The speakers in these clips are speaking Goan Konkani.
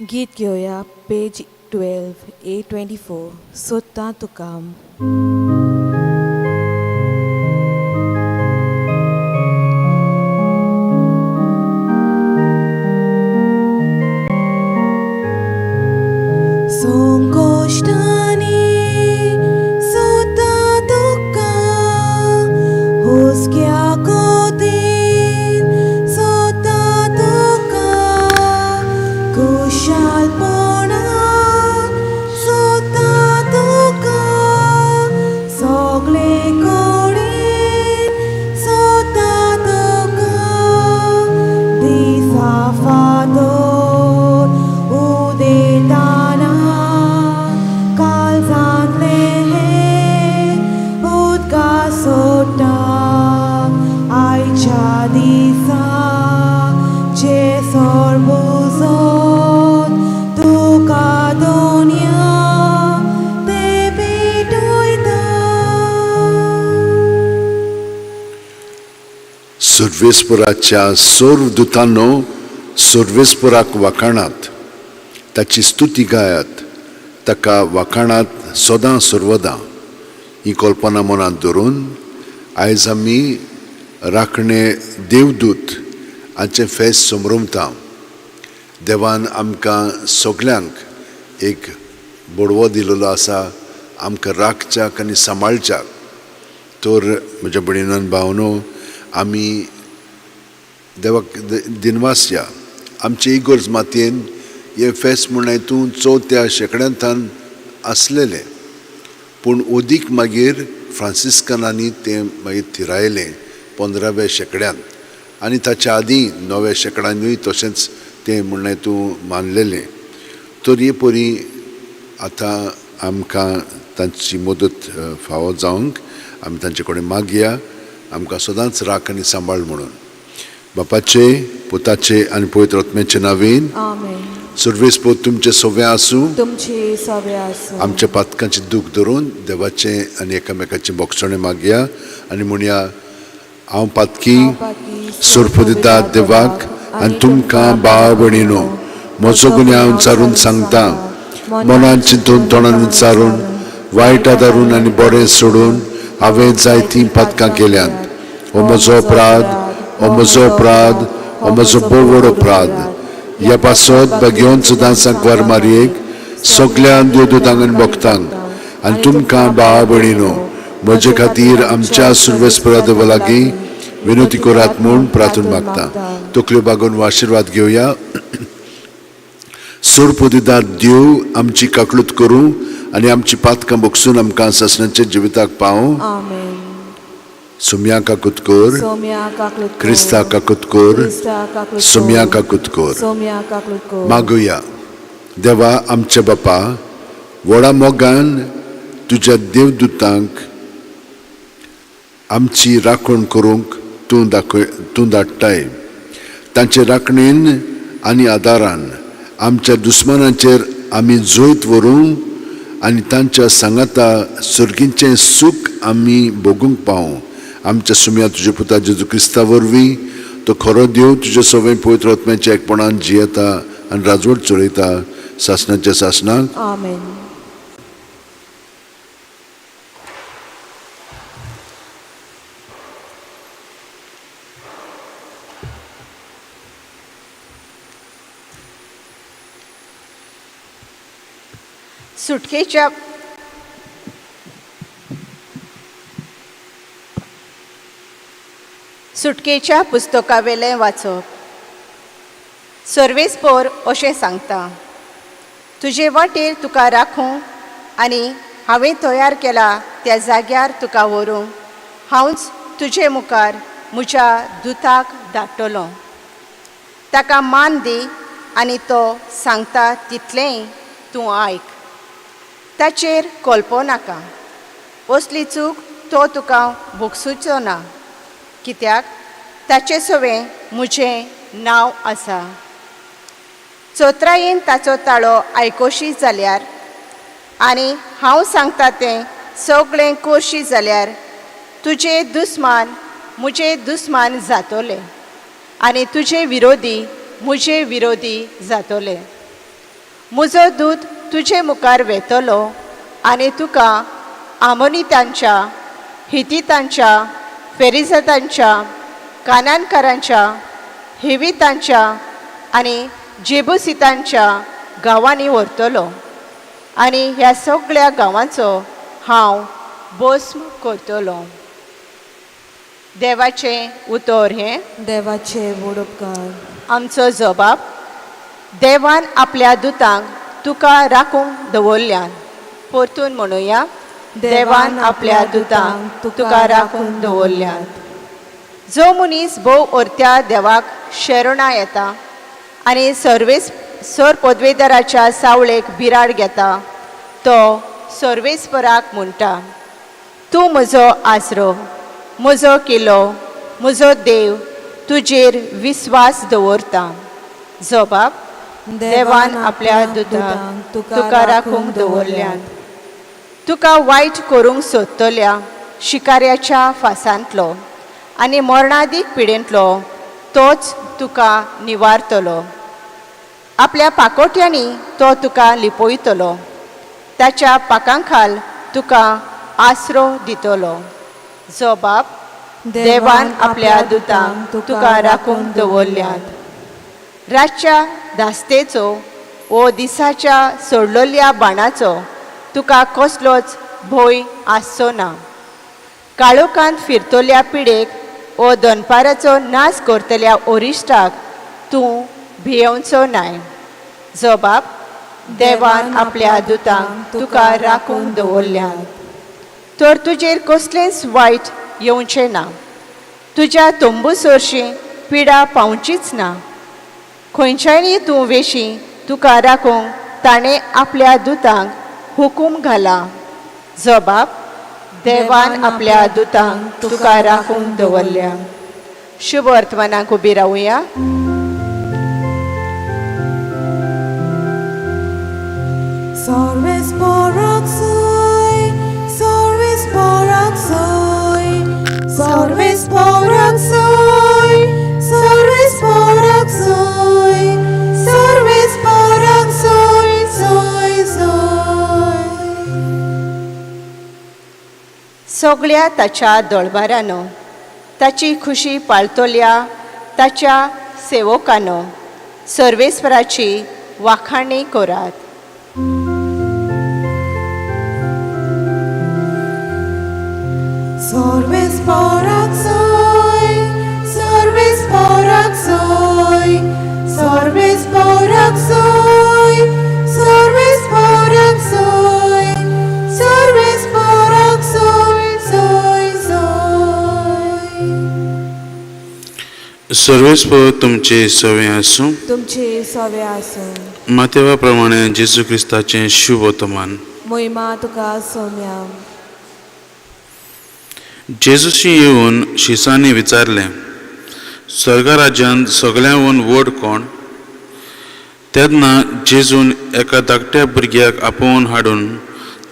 गीत घेवया पेज 12 A24 सोदता तुका. संकोश्टांनी सोदता तुका, हुस्क्या कोतीन सोदता तुका, खुशालपणान सोदता तुका, सगळे कडेन सोदता तुका, दिसा फातर उदेताना काळजांतले हे उदका सोडटा, आयच्या दिसा जे सरबुजोत तुका दोनया ते पेटयता. सर्वेस्पराच्या सर्व दुतांनो, सर्वेस्पराक वाखाणात, ताची स्तुती गायात, ताका वाखाणात सदां सर्वदां. ही कल्पना मनांत धरून आयज आमी राखणे देवदूत हांचें फेस्त समरमता. देवान आमकां सगल्यांक एक बडवो दिलेलो आसा आमकां राखच्याक आनी सांबाळच्याक. तर म्हज्या भयणीन भावनो, आमी देवाक दिनवासया. आमचे इगर्ज मातयेन हें फेस्त म्हणल्यार तूं चवथ्या शेंकड्यांतान आसलेलें, पूण ओदीक मागीर फ्रांसिस्कनांनी तें मागीर थिरायलें 15व्या शेंकड्यांत, आनी ताच्या आदीं णव्या शेंकड्यानूय तशेंच तें म्हणल्यार तूं मानलेलें. तर हे परी आतां आमकां तांची मदत फावो जावंक आमी तांचे कडेन मागया, आमकां सदांच राख आनी सांबाळ म्हणून. बापाचे, पुताचे आनी पवित्र आत्म्याचे नांवेन. आमेन. सर्वेस्पोत तुमचें सगळें आसूं. तुमचे सगळे आसूं. आमच्या पातकांचें दूख धरून देवाचें आनी एकामेकाचें बोगसणें मागया आनी म्हणया, हांव पातकी सोरपुदिता देवाक आनी तुमकां भाव भयणीनो म्हजो गुन्यांव विचारून सांगता. मनान चिंतून, तोंडान विचारून, वायट आदारून आनी बरें सोडून हांवें जायतीं पातकां केल्यांत. हो म्हजो अपराध, हो म्हजो अपराध, हो म्हजो भोव व्हड अपराध. ह्या पासत भगेवन सदां सांकवार मारयेक, सगळ्या देवदूतांक आनी भक्तांक आनी तुमकां भाव भयणीनो म्हजे खातीर आमच्या सुर्वेस्परा देवा लागीं विनवती करात म्हूण प्रार्थना मागता. तकल्यो बागोवन आशिर्वाद घेवया. सोरपुदिदार देव आमची काकळूत करूं आनी आमची पातकां बगसून आमकां सासणाच्या जिविताक पावूं. आमेन. सुम्या काकूत कर. सोम्या काकलूत कर. क्रिस्ता काकूत कर. क्रिस्ता काकलूत कर. सोम्या काकूत कर. सोम्या काकलूत कर. मागुया. देवा आमच्या बापा, व्हडा मोगान तुज्या देवदूतांक आमची राखण करूंक तूं दाखय, तूं धाडटाय. तांचे राखणेन आनी आदारान आमच्या दुस्मानाचेर आमी जैत व्हरूं आनी तांच्या सांगाता सर्गीचें सूख आमी भोगूंक पावूं. आमच्या सुम्या तुज्या पुता जेजू क्रिस्ता वरवीं, तो खरो देव, तुज्या सगळें पवित्र आत्म्याच्या एकपणान जियेता आनी राजवट चलयता सासणाच्या सासणाक. आमेन. सुटकेच्या सुटकेच्या पुस्तकावेलें वाचप. सर्वेस्पोर अशें सांगता, तुजे वाटेर तुका राखूं आनी हांवें तयार केला त्या जाग्यार तुका व्हरूं हांवच तुजे मुखार म्हज्या दुताक धाडटलो. ताका मान दी आनी तो सांगता तितलेंय तूं आयक. ताचेर कोलपो नाका, असली चूक तो तुका भोगसुचो ना, कित्याक ताचे सवें म्हजें नांव आसा. चोत्रायेन ताचो ताळो आयकोशी जाल्यार आनी हांव सांगता तें सगळें करशी जाल्यार तुजे दुस्मान म्हजे दुस्मान जातोले आनी तुजे विरोधी म्हजे विरोधी जातोले. म्हजो दूत तुजे मुखार वेतलो आनी तुका आमोनितांच्या, हितीतांच्या, फेरिजतांच्या, कानानकारांच्या, हेवितांच्या आनी जेबुसितांच्या गांवांनी व्हरतलो आनी ह्या सगळ्या गांवांचो हांव भस्म करतलो. देवाचें उतर हें. देवाचे व्हड उपकार. आमचो जबाब. देवान आपल्या दुतांक तुका राखूंक दवरल्यान. परतून म्हणुया, देवान आपल्या दुतांक तुका राखूंक दवरल्यान. जो मनीस भोव अर्त्या देवाक शरणां येता आनी सर्वेस सर पदवेदाराच्या सावळेक बिराड घेता तो सर्वेस्पराक म्हणटा, तूं म्हजो आसरो, म्हजो किल्लो, म्हजो देव, तुजेर विस्वास दवरता. जबाब. देवान आपल्या दुतांक तुका राखूंक दवरल्यान. तुका वायट करूंक सोदतल्या शिकाऱ्याच्या फासांतलो आनी मरणादीक पिडेंतलो तोच तुका निवारतलो. आपल्या पाकोट्यांनी तो तुका लिपयतलो, ताच्या पाकांखाल तुका आसरो दितलो. जबाब. देवान आपल्या दुतांक तुका राखूंक दवरल्यात. रातच्या धास्तेचो वो दिसाच्या सोडलेल्या बाणाचो तुका कसलोच भंय आसचो ना. काळोखांत फिरतल्या पिडेक वो दनपाराचो नाश करतल्या ओरिश्टाक तूं भियेवचो नाय. जबाब. देवान आपल्या दुतांक तुका राखूंक दवरल्यात तर तुजेर कसलेंच वायट येवचें ना. तुज्या तंबू सरशीं पिडा पावचीच ना. खंयच्यानय तूं वेशी तुका राखूंक ताणें आपल्या दुतांक हुकूम घाला. जबाब. देवान आपल्या दुतांक तुका राखूंक दवरल्या. शुभ वर्तमानाक उबी रावया. सर्वेस्पराक सोय, सर्वेस्पराक सोय, सर्वेस्पराक सोय, सर्वेस्पराक सोय, सर्वेस्पराक सोय, सोय, सोय. सगळ्या ताच्या दळबारानो, ताची खुशी पाळतल्या ताच्या सेवकानो, सर्वेस्पराची वाखाणी करात. सर्वेस्पराक सोय, सर्वेस्पराक सोय, सर्वेस्पराक सोय, सर्वेस्पराक सोय, सर्वेस्पराक सोय, सोय, सोय. सर्वेस्पर तुमचे सवे आसूं. तुमचे सवे आसूं. मातेवा प्रमाणे जेजू क्रिस्ताचें शुभ वर्तमान. मोहिमा तुका सोम्या. जेजूशी येवन शिसांनी विचारलें, स्वर्ग राज्यांत सगळ्यांहून व्हड कोण? तेन्ना जेजून एका धाकट्या भुरग्याक आपोवन हाडून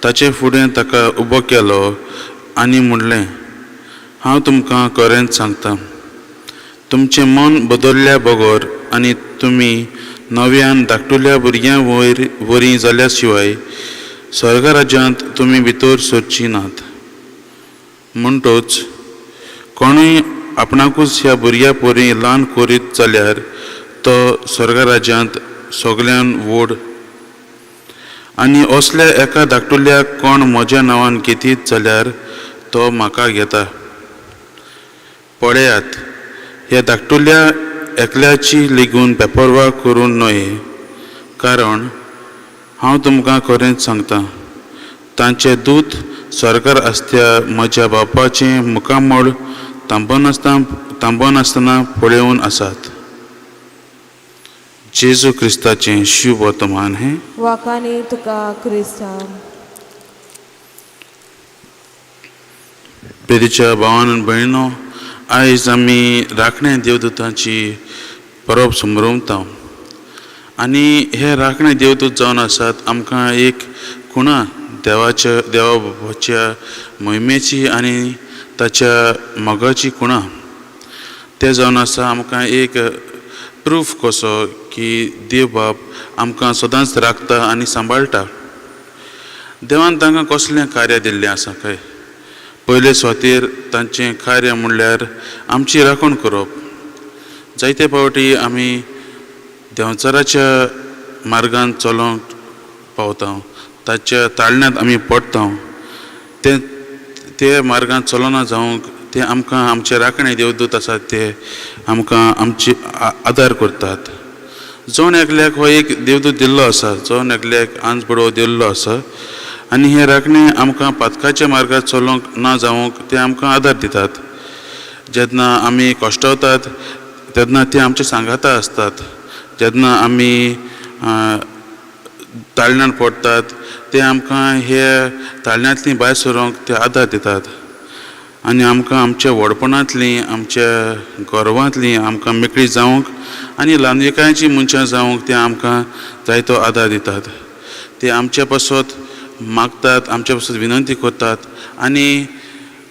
ताचे फुडें ताका उबो केलो आनी म्हणलें, हांव तुमकां खरेंच सांगता, तुमचें मन बदलल्या बगर आनी तुमी नव्यान धाकटुल्या भुरग्यां वयर वरी जाल्या शिवाय स्वर्ग राज्यांत तुमी भितर सरचीं नात. म्हणटोच कोणूय आपणाकूच ह्या भुरग्या परी ल्हान करीत जाल्यार तो स्वर्ग राज्यांत सगल्यान व्हड. आनी असल्या एका धाकटुल्याक कोण म्हज्या नांवान घेतीत जाल्यार तो म्हाका घेता. पळयात, ह्या धाकटुल्या एकल्याची लेगून बेपर्वा करूं न्हय, कारण हांव तुमकां खरेंच सांगता, तांचे दूत सरकार आसत्या म्हज्या बापाचें मुखामळ तांबनासतना पळोवन आसात. जेजू क्रिस्ताचें शुभ वर्तमान हें. वाखाणी तुका क्रिस्तांव. प्रेरीच्या भावान आनी भयणो, आयज आमी राखणे देवदूतांची परब समरमता आनी हे राखणे देवदूत जावन आसात आमकां एक खुणा देवाच्या देवा बापाच्या मोहिमेची आनी ताच्या मोगाची खुणा. ते जावन आसा आमकां एक प्रूफ कसो की देव बाप आमकां सदांच राखता आनी सांबाळटा. देवान तांकां कसलें कार्य दिल्लें आसा काय? पयले सुवातेर तांचें कार्य म्हणल्यार आमची राखण करप. जायते फावटी आमी देंवचाराच्या मार्गान चलोवंक पावता, ताच्या ताळण्यांत आमी पडटा. ते ते मार्गान चलना जावंक ते आमकां आमचे राखणे देवदूत आसात ते आमकां आमची आदार करतात. जण एकल्याक हो एक देवदूत दिल्लो आसा, जण एकल्याक आंज बडोव दिल्लो आसा आनी हे राखणे आमकां पातकाच्या मार्गार चलोवंक ना जावंक ते आमकां आदार दितात. जेन्ना आमी कश्टवतात तेन्ना ते आमचे सांगाता आसतात. जेन्ना आमी ताळण्यान पडटात ते आमकां हे ताळण्यांतली भायर सरूंक ते आदार दितात आनी आमकां आमच्या व्हडपणांतली, आमच्या गर्वांतली आमकां मेकळी जावंक आनी ल्हानविकायेची मनशां जावंक ते आमकां जायतो आदार दितात. ते आमचे पासत मागतात, आमचे पासत विनंती करतात आनी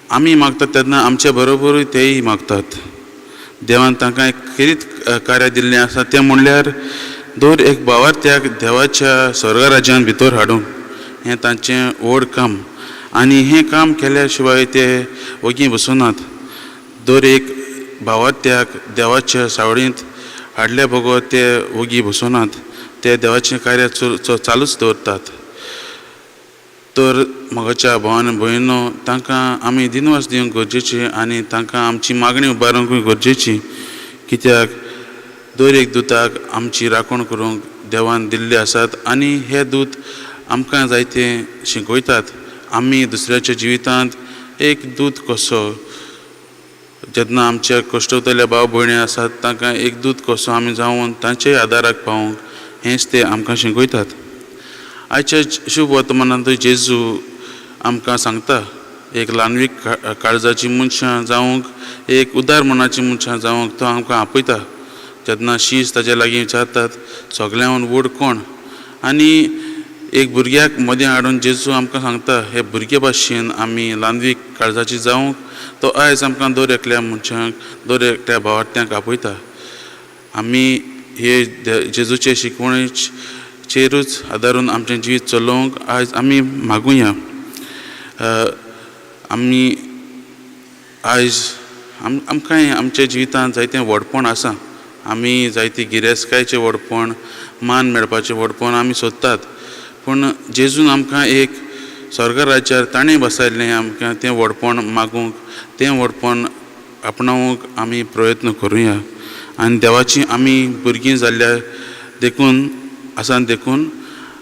आमी मागतात तेन्ना आमचे बरोबरूय तेय मागतात. देवान तांकां एक खेरीत कार्य दिल्लें आसा तें म्हणल्यार दर एक भावार्थ्याक देवाच्या स्वर्ग राज्यान भितर हाडूंक हें तांचें व्हड काम आनी हें काम केल्या शिवाय ते वगी बसनात. दर एक भावार्थ्याक देवाच्या सावळींत हाडल्या बगर ते वगी बसनात, ते देवाचें कार्य चालूच दवरतात. तर म्हज्या भावान भयणो तांकां आमी दिनवास दिवंक गरजेची आनी तांकां आमची मागणी उबारूंकूय गरजेची, कित्याक दर एक दुताक आमची राखण करूंक देवान दिल्ले आसात आनी हे दूत आमकां जायते शिकयतात. आमी दुसऱ्याच्या जिवितांत एक दूत कसो, जेन्ना आमच्या कश्टवतले भाव भयणी आसात तांकां एक दूत कसो आमी जावन तांच्याय आदाराक पावूंक हेंच ते आमकां शिकयतात. आयच्या शुभ वर्तमानांत जेजू आमकां सांगता एक ल्हानवीक काळजाची मनशां जावंक, एक उदार मनाची मनशां जावंक तो आमकां आपयता. जेन्ना शीस ताच्या लागीं विचारतात सगळ्यांहून व्हड कोण, आनी एक भुरग्याक मदें हाडून जेजू आमकां सांगता हे भुरगे भाशेन आमी ल्हानवीक काळजाची जावंक तो आयज आमकां दर एकल्या मनशांक, दर एकल्या भावार्थ्यांक आपयता. आमी हे जेजूचे शिकवणेचेरूच आदारून आमचें जिवीत चलोवंक आयज आमी मागुया. आमी आयज आमकां आमच्या जिवितांत जायतें व्हडपण आसा, आमी जायती गिरेस्तकायेचें व्हडपण, मान मेळपाचें व्हडपण आमी सोदतात, पूण जेजून आमकां एक स्वर्ग राज्यार ताणें बसयल्लें आमकां तें व्हडपण मागूंक, तें व्हडपण आपणावंक आमी प्रयत्न करुया. आनी देवाची आमी भुरगीं जाल्ल्या देखून आसा, देखून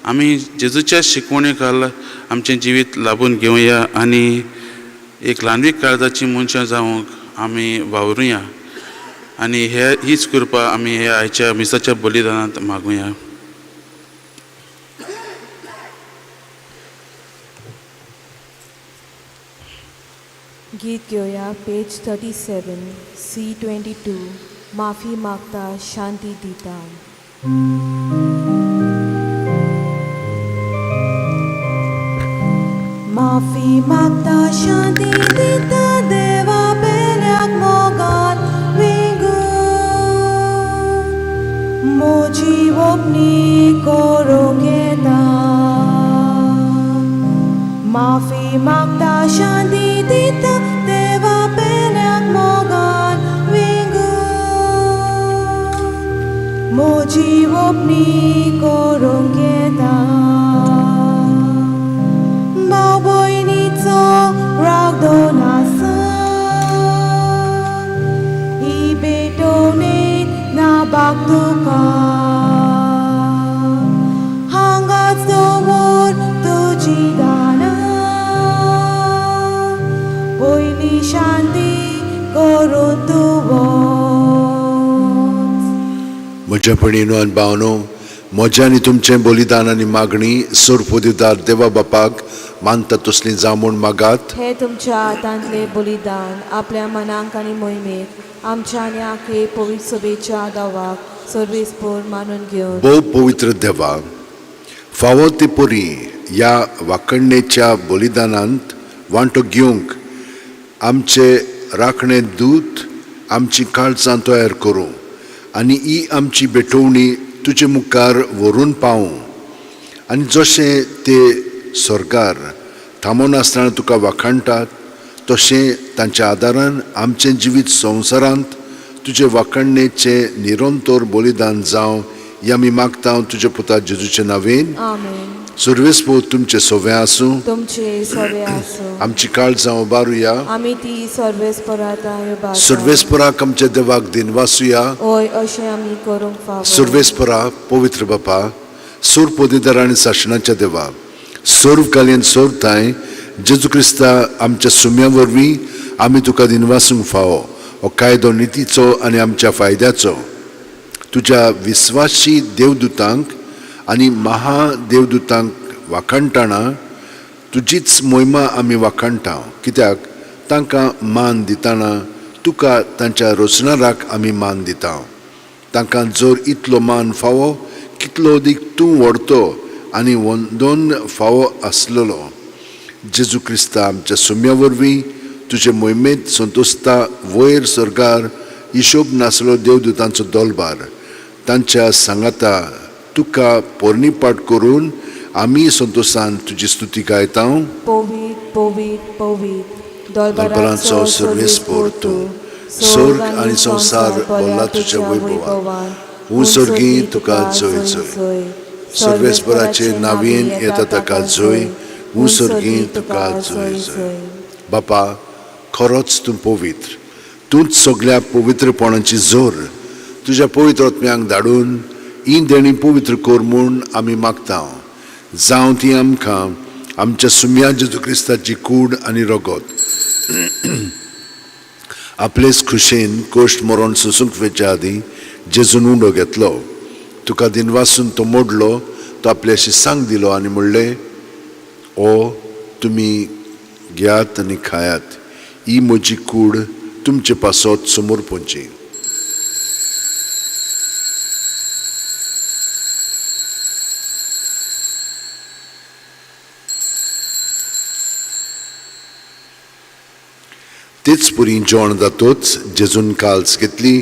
आमी जेजूच्या शिकवणे खाल आमचें जिवीत लाबून घेवया आनी एक ल्हानवीक काळजाची मनशां जावंक आमी वावरुया आनी हे हीच कृपा आमी हे आयच्या मिसाच्या बलिदानांत मागुया. गीत घेवया पेज 37 C22 माफी मागता शांती दिता. माफी मागता शांती दिता देवा पेल्याक मोगान विंगून मोजी ओपनी करूंक येता. माफी मागता शांती दिता देवा पेल्याक मोगान विंगून मोजी ओपनी करूंक येता. भाव भयणीचो राग दोनासा ही पेटोवणेक ना बाग तुका हांगाच दवर तुजी दानां पयली शांती करून तूं वच. म्हज्या भयणीनो आनी भावनो, म्हज्या आनी तुमचें बलिदान आनी मागणी सोरपोदिदार देवा बापाक मानता तसली जावं म्हूण मागात. हे तुमच्या हातांतले बलिदान आपल्या मनाक आनी मोहिमेक आमच्या आनी आखे पवित्र सभेच्या दावाक सर्वेस्पोर मानून घेवन भोव पवित्र देवा, फावो ते परी ह्या वाकणणेच्या बलिदानांत वांटो घेवंक आमचे राखणे दूत आमची काळजां तयार करूं आनी ही आमची भेटवणी तुजे मुखार व्हरून पावूं आनी जशें ते सरकार थांबोनासतना तुका वाखाणटात तशें तांच्या आदारान आमचें जिवीत संवसारांत तुजे वाखाणणेचें निरंतर बलिदान जावं हें आमी मागता तुज्या पुता जेजूचे नांवेन. आमेन. सर्वेस्पोर तुमचें सोवें आसूं. तुमचे सवे आसूं. आमची काळजां उबारुया. आमी ती सर्वेस्परात सर्वेस्पराक आमच्या देवाक दिनवासुया. हय, अशें आमी करूंक फावो. सर्वेस्परा, पवित्र बापा, सोर पोदेदार आनी साशणाच्या देवा, सर्वकालीन सर्वताय जेजू क्रिस्ता आमच्या सुम्या वरवीं आमी तुका दिनवासूंक फावो. हो कायदो नितीचो आनी आमच्या फायद्याचो. तुज्या विस्वाशी देवदूतांक आनी महादेवदूतांक वाखाणटाणा तुजीच मोहिमा आमी वाखाणटा, कित्याक तांकां मान दितना तुका तांच्या रचणाराक आमी मान दिता. तांकां जर इतलो मान फावो, कितलो अदीक तूं व्हडतो आनी वंदोन फावो आसलेलो. जेजू क्रिस्ता आमच्या सुम्या वरवीं तुजे मोहिमेंत संतोशता वयर सरकार हिशोब नासलो देवदूतांचो दोलबार तांच्या सांगाता तुका पोरणीपाट करून आमी संतोशान तुजी स्तुती गायता. पवित पवित पवित दलबरांचो सर्वेस्पोर तूं, स्वर्ग आनी संवसार भरला तुज्या वैभवान. हूं स्वर्गी तुका जय जय. सर्वेस्पराचे नांवेन येता ताका जय. हूं स्वर्गी तुका जय जय. बापा, खरोच तूं पवित्र, तूंच सगळ्या पवित्रपणाची जोर. तुज्या पवित्र आत्म्यांक धाडून ही देणी पवित्र कर म्हूण आमी मागता. जावं ती आमकां आमच्या सुम्या जेजू क्रिस्ताची कूड आनी रगत. आपलेच खुशेन कोश्ट मरण सोसूंक वेच्या आदीं जेजून उंडो घेतलो, तुका दिनवासून तो मोडलो, तो आपल्याशी सांग दिलो आनी म्हणलें, ओ तुमी घेयात आनी खायात, ही म्हजी कूड तुमचे पासत समोर पोंची. तेच पुरी जेवण जातोच जेजून काल्स घेतली,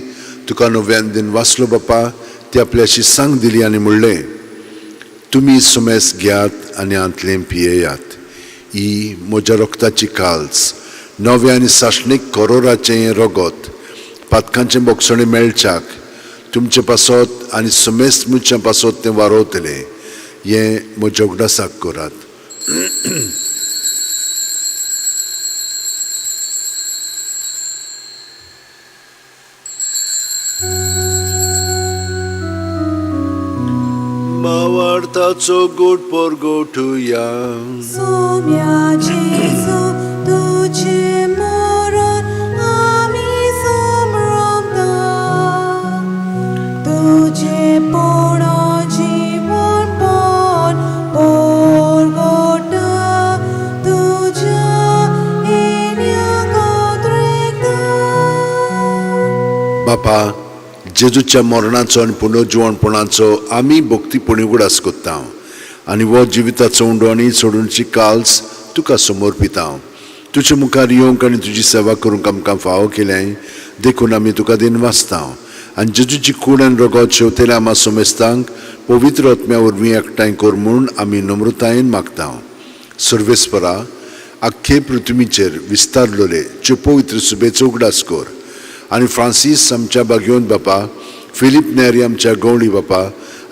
तुका नव्यान दिन वाचलो बापा, ती आपल्याशी सांग दिली आनी म्हणलें, तुमी सुमेस घेयात आनी हांतलें पियेयात, ही म्हज्या रक्ताची काल्स, नव्या आनी सासणीक करोराचें हें रगत, पातकांचें बोगसणें मेळच्याक तुमचे पासत आनी सुमेस मनशां पासत तें वारोवतलें, हें म्हज्या उगडासाक करात. भावार्थाचो गोड परगोटुया. सोम्या जेजू तुझे मरण आमी समरता, तुझे पण जीवन पण परगोटा, तुझ्या येण्या गोद्रेकता. बापा, जेजूच्या मरणाचो आनी पुनर्जिवणपणाचो आमी भक्तीपणी उगडास करता आनी हो जिविताचो उंडो आनी सोडूनची काल्स तुका समर्पिता. तुजे मुखार येवंक आनी तुजी सेवा करूंक आमकां फावो केलें देखून आमी तुका दिनवासता आनी जेजूची कूड आनी रगत शेवतेल्या आमा समेस्तांक पवित्र आत्म्या वरवीं एकठांय कर म्हूण आमी नम्रतायेन मागता. सर्वेस्परा, आख्खे पृथ्वीचेर विस्तारलेले ज्यो पवित्र सुबेचो उगडास कर आनी फ्रांसीस आमच्या बागयोन बापा, फिलीप नेरी आमच्या गवळी बापा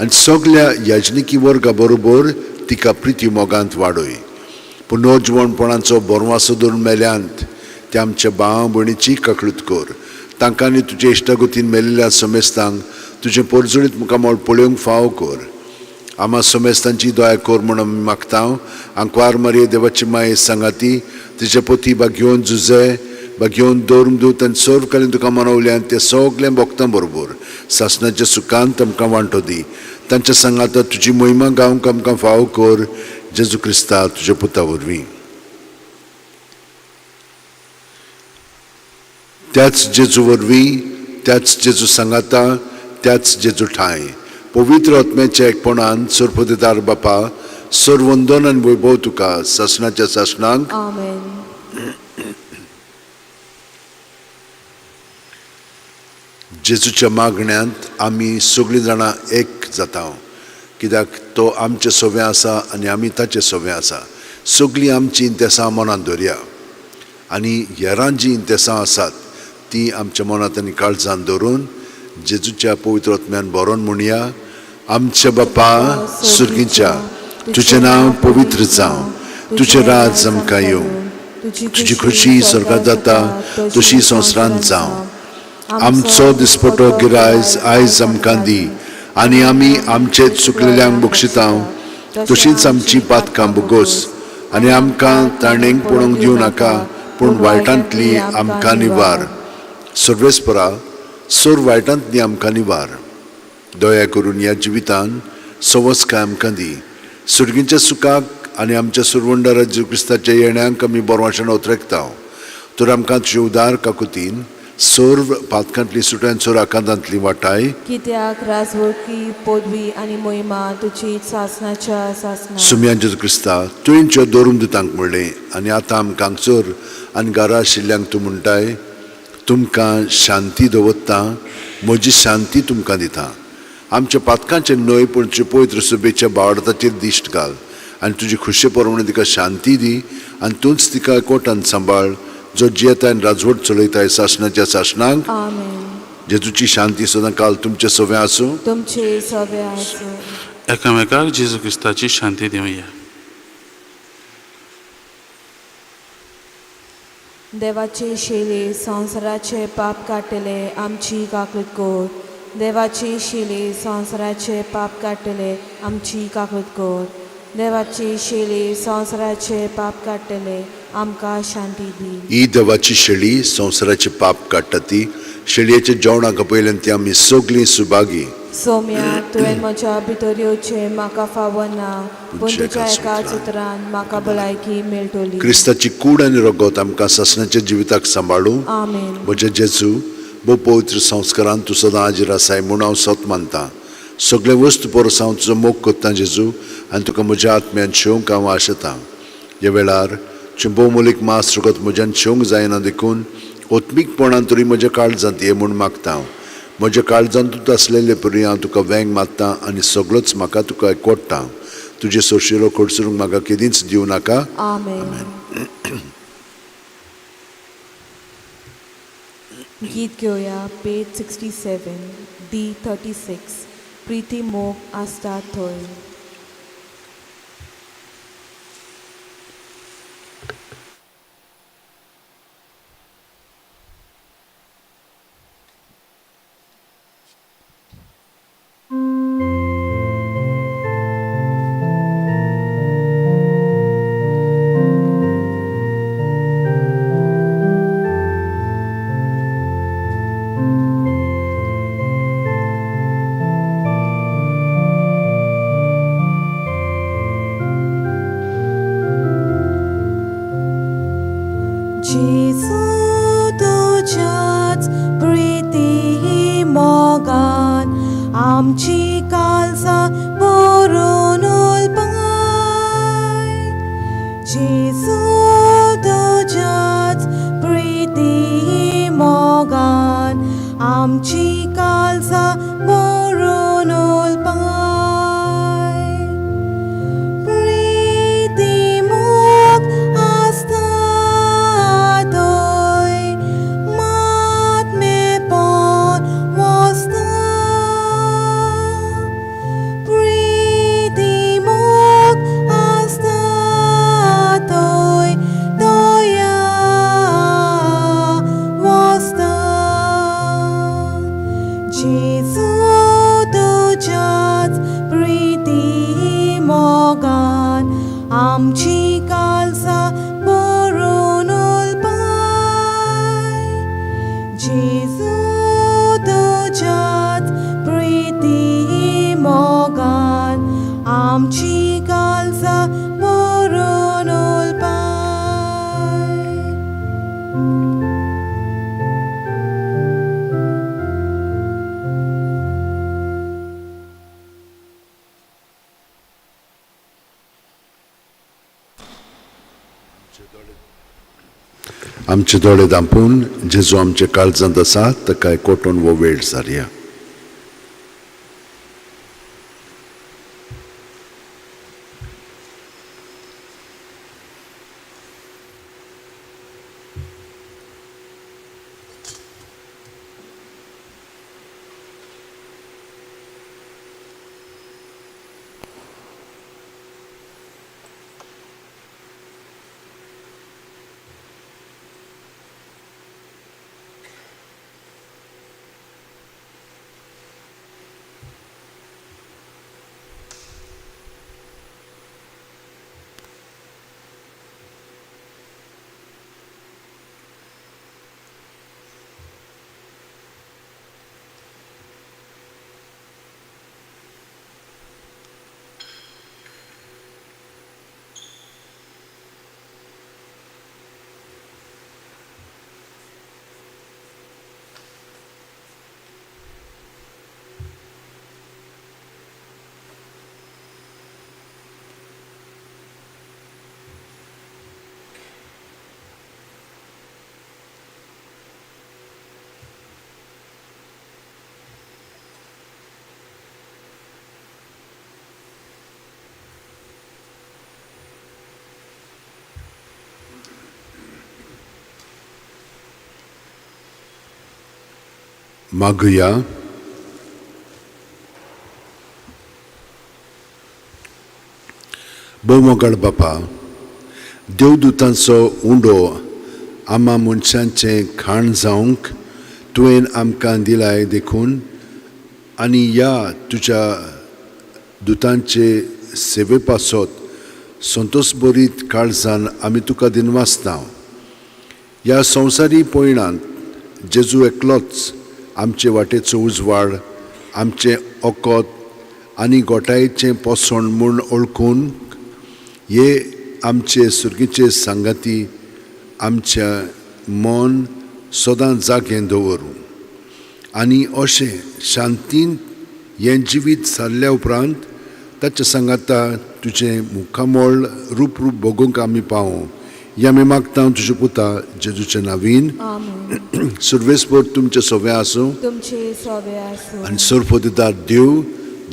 आनी सगल्या याजनिकी वर्गा बरोबर तिका प्रिती मोगांत वाडय. पुनर्जिवणपणाचो बोरवासो धरून मेल्यांत ते आमच्या भाव भयणीची काकळूत कर. तांकां आनी तुजे इश्टागतीन मेल्ल्या समेस्तांक तुजें पोरजणीत मुखामळ पळोवंक फावो कर. आमा समेस्तांची दया कर म्हूण आमी मागता. आंकवार मारये देवाची माये सांगाती तिचे पोती बागयोन जुजे बागयोन दवरून दूत आनी सर्वकालीन तुका मनवल्यान ते सगळें भोगतां बरोबर सासणाच्या सुखान आमकां वांटो दी. तांच्या सांगाता तुजी मोहिमा गावंक आमकां फावो कर. जेजू क्रिस्ता तुज्या पुता वरवीं. त्याच जेजू वरवीं, त्याच जेजू सांगाता, त्याच जेजू ठांय पवित्र आत्म्याच्या एकपणान सर्वपदेदार बापा, सर्वंदन आनी वैभव तुका सासणाच्या सासणांक. आमेन. जेजूच्या मागण्यांत आमी सगळीं जाणां एक जाता, कित्याक तो आमचे सोवे आसा आनी आमी ताचे सोवे आसा. सगळीं आमची इंतेसां मनांत दवरया आनी हेरां जीं इंतेसां आसात ती आमच्या मनांत आनी काळजान दवरून जेजूच्या पवित्र आत्म्यान बरोवन म्हणया, आमच्या बापा सुर्गीच्या, तुजें नांव पवित्र जावं, तुजें राज आमकां येवं, तुजी खुशी स्वर्गात जाता तशी संवसारांत जावं. आमचो दिसपटो गिरायज आयज आमकां दी आनी आमी आमचे चुकलेल्यांक बक्षिता तशींच आमची पातकां बोगोस आनी आमकां ताणेंक पळोवंक दिवं नाका, पूण वायटांतली आमकां निवार. सर्वेस्परा, सोर वायटांतली आमकां निवार. दया करून ह्या जिवितान सवस्काय आमकां दी. सुर्गींच्या सुखाक आनी आमच्या सुरवंडारा जेजू क्रिस्ताच्या येण्याक आमी बरवाशेन ओतरेकता. तर आमकां तुजे उदार काकुतीन सर्व पातकांतली सुट्यान सोर आकांतांतली वाटाय. कित्याक राजवळकी पदवी आनी मोहिमा तुजी सासनाच्या सासना. सुम्या जेजू क्रिस्ता, तुवें ज्यो दवरून दितांक म्हणलें आनी आतां आमकां हांगसर आनी घरा आशिल्ल्यांक तूं म्हणटाय, तुमकां शांती दवरता, म्हजी शांती तुमकां दिता. आमच्या पातकांचेर न्हय पूण तुजे पवित्र सभेच्या बावडताचेर दिश्ट घाल आनी तुजी खुशे प्रमाणे तिका शांती दी आनी तूंच तिका कोटान सांबाळ, जो जियेता आनी राजवट चलयताय सासणाच्या सासणाक. आमेन. जेजूची शांती सदां काल तुमचे सगळें आसूं. तुमचे सगळे आसूं. एकामेकाक जेजू क्रिस्ताची शांती दिवया. देवाचे शिले संवसाराचे पाप काडटले आमची काकूत कर. देवाचे शिले संवसाराचे पाप काडटले आमची काकूत कर. देवाचे शिले संवसाराचे पाप काडटले आमकां शांती दी. ही देवाची शेळी संवसाराचे पाप काडटा ती शेळयेच्या जेवणाक पयल्यान ती आमी सगळीं सुभागी. सोम्या, तुवें म्हज्या भितर येवचें म्हाका फावना, पूण तुज्या एका उतरान म्हाका भलायकी मेळटली. क्रिस्ताची कूड आनी रगत आमकां सासणाच्या जिविताक सांबाळूं. आमेन. म्हज्या जेजू, भोव पवित्र संस्कारान तूं सदां हाजीर आसाय म्हूण हांव सत मानतां. सगळे वस्तू परस हांव तुजो मोग करतां जेजू आनी तुका म्हज्या आत्म्यान शेवंक हांव आशेतां. ह्या वेळार तुजें भोवमोलीक मास रगत म्हज्यान शेवंक जायना देखून ओत्मीकपणान तरी म्हज्या काळजांत ये म्हूण मागता हांव. म्हज्या काळजांतूच आसलेले परी हांव तुका वेंग मारता आनी सगळोच म्हाका तुका एकवटता. तुजे सोशिलो खडसरूंक म्हाका केदींच दिवं नाका. आमेन. गीत घेवया पेज 67 D 36, प्रिती मोग आसता थंय. जेजू तुज्याच प्रिती मोगान आमची काळजां भरून उलपाय. जेजू तुज्याच प्रिती मोगान आमची काळजां भरून उलपाय. प्रीती मोग आसता थंय मात्मेपण वसता. प्रीती मोग आसता थंय दया वसता. जेजू तुज्याच प्रिती मोगान आमची काळजां भरून उलपाय. जेजू तुज्याच प्रिती मोगान आमची काळजां भरून उलपाय. आमचे दोळे धांपून जेजू आमच्या काळजांत आसा ताका कोटून हो वेळ सारया. मागुया. भोवमोगाळ बापा, देवदूतांचो उंडो आमा मनशांचें खाण जावंक तुवें आमकां दिलाय देखून आनी ह्या तुज्या दुतांचे सेवे पासत संतोश बरीत काळजान आमी तुका दिनवासता. ह्या संवसारी पयणांत जेजू एकलोच आमचे वाटेचो उजवाड, आमचें ओकोत आनी गोटायेचें पोसण म्हूण वळखून हे आमचे सुर्गीचे सांगाती आमच्या मन सदां जागें दवरूं आनी अशें शांतीन हें जिवीत सारल्या उपरांत ताच्या सांगाता तुजें मुखामळ रूप रूप भोगूंक आमी पावूं. ह्या आमी मागता तुज्या पुता जेजूच्या नावीन. आमेन. सुर्वेस्पर तुमचें सगळें आसूं. तुमचे सोबे आसूं. आनी सर्वदिदार देव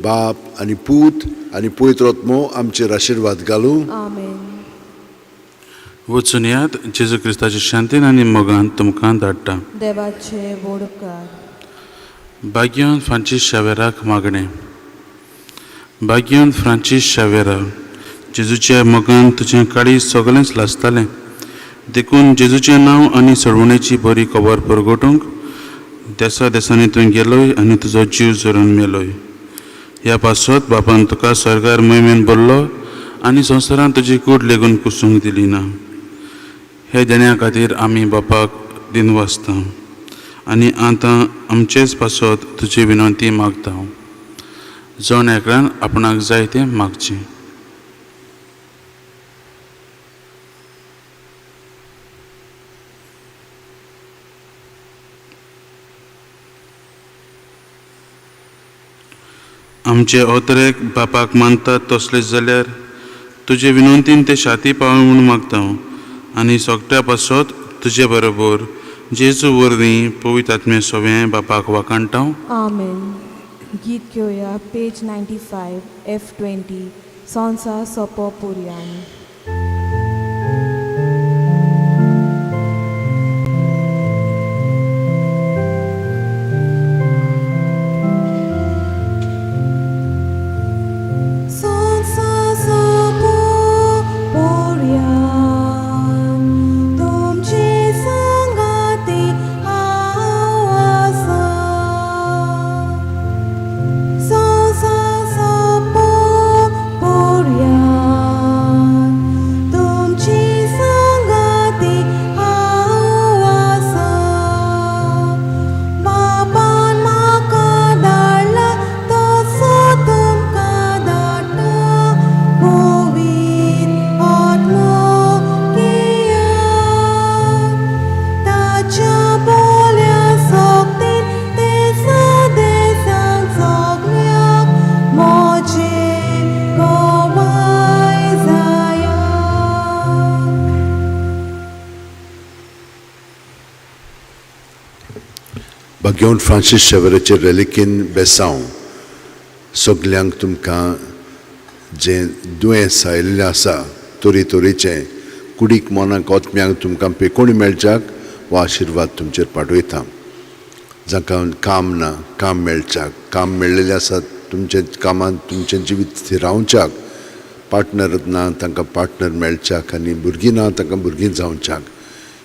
बाप आनी पूत आनी पवित्र आत्मो आमचेर आशिर्वाद घालूं. आमेन. वचून यात, जेजू क्रिस्ताच्या शांतीन आनी मोगान तुमकां धाडटा. देवाचे व्हड उपकार. भाग्यवंत फ्रांसीस शावेराक मागणें. भाग्यवंत फ्रांसीस शावेरा, जेजूच्या मोगान तुजें काळीज सगळेंच लासतालें, देखून जेजूचें नांव आनी सोडवणेची बरी खबर परगटूंक देसा देसांनी तूं गेलोय आनी तुजो जीव झरून मेलोय. ह्या पासत बापान तुका स्वर्गार मोहिमेन भरलो आनी संवसारांत तुजी कूड लेगून कुसूंक दिली ना. हे देण्या खातीर आमी बापाक दिनवासता आनी आतां आमचेच पासत तुजी विनंती मागता. जण एकल्यान आपणाक जाय तें मागचें. आमचे अवतरेक बापाक मानतात तसलेच जाल्यार तुजे विनंतीन ते शाती पावूं म्हूण मागता आनी सगट्या पासत तुजे बरोबर जेजू वरवीं पवित्र आत्मे सगळें बापाक वाखाणटा. आमेन. गीत घेवया पेज 95 F20 संवसार सोपो पुरयान. संवसार सोपो पुरयान तुमचे सांगाती हांव आसा. संवसार सोपो पुरयान. भाग्यवंत फ्रांसीस शेवराचे रेलिकेन बेसांव सगल्यांक तुमकां जें दुयेंस आयिल्लें आसा तरेतरेचें कुडीक मनाक आत्म्यांक तुमकां पेकोणी मेळच्याक हो आशिर्वाद तुमचेर पाठयता. जांकां काम ना काम मेळच्याक, काम मेळ्ळेलें आसा तुमच्या कामांत तुमचें जिवीत थिरावच्याक, पार्टनर ना तांकां पार्टनर मेळच्याक आनी भुरगीं ना तांकां भुरगीं जावच्याक,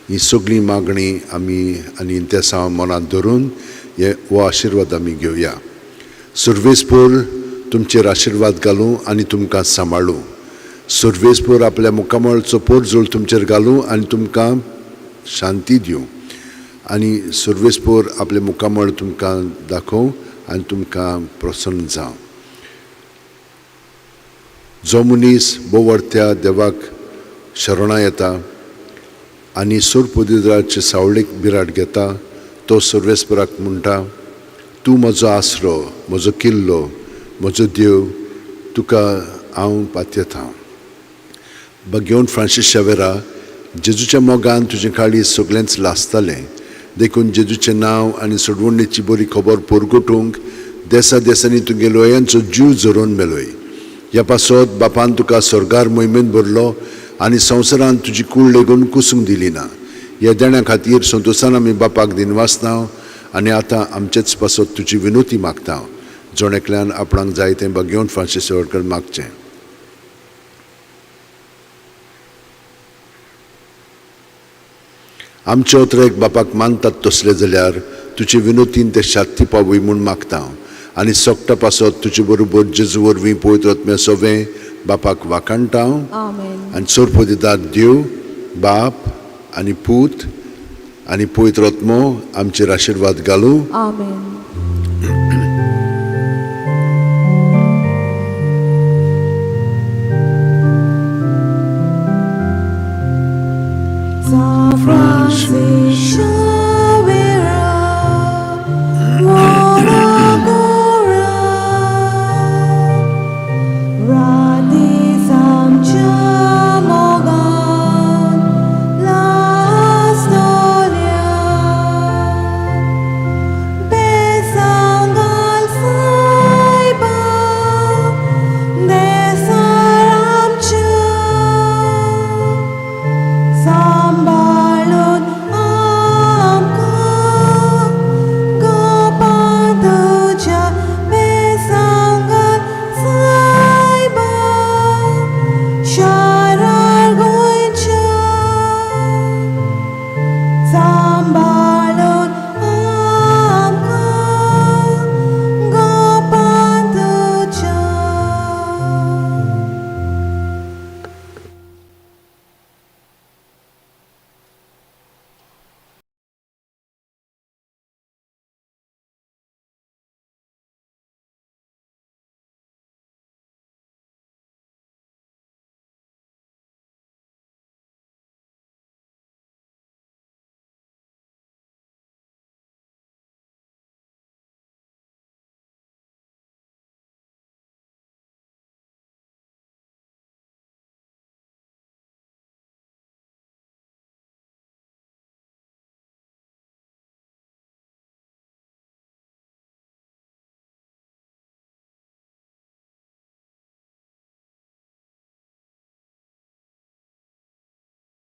ही सगळी मागणी आमी आनी इंतेसांव मनांत धरून हे हो आशिर्वाद आमी घेवया. सुर्वेसपूर तुमचेर आशिर्वाद घालूं आनी तुमकां सांबाळूं. सुर्वेसपूर आपल्या मुखामळचो पोरजोळ तुमचेर घालूं आनी तुमकां शांती दिवं आनी सुर्वेसपूर आपले मुखामळ तुमकां दाखोवं आनी तुमकां प्रसन्न जावं. जो मनीस बोवरत्या देवाक शरणां येता आनी सुरपुदिद्राचे सावळेक बिराट घेता तो सर्वेस्पराक म्हणटा, तूं म्हजो आसरो, म्हजो किल्लो, म्हजो देव, तुका हांव पातयेता. भाग्यवंत फ्रांसीस शेवेरा, जेजूच्या मोगान तुजें काळीज सगळेंच लासतालें, देखून जेजूचें नांव आनी सोडवणेची बरी खबर पोरगोटूंक देसा देसांनी तुगे लोयांचो जीव झरोवन मेलोय. ह्या पासत बापान तुका स्वर्गार मोहिमेंत भरलो आनी संवसारांत तुजी कूळ लेगून कुसूंक दिली ना. ह्या देण्या खातीर संतोशान आमी बापाक दिनवासता आनी आतां आमचेच पासत तुजी विनोती मागता. जण एकल्यान आपणाक जाय तें भाग्यवंत फ्रांसीस शेवटकर मागचें. आमचे ओतरेक बापाक मानतात तसले जाल्यार तुजे विनोतीन ते शांती पावय म्हूण मागता आनी सोगटा पासत तुजे बरोबर जेजू वरवीं पवित्र आत्म्या सोवें बापाक वाखाणटा. आनी सोरपोदिदार देव बाप आनी पूत आनी पवित्र आत्मो आमचेर आशिर्वाद घालूं. आमेन. San Francisco.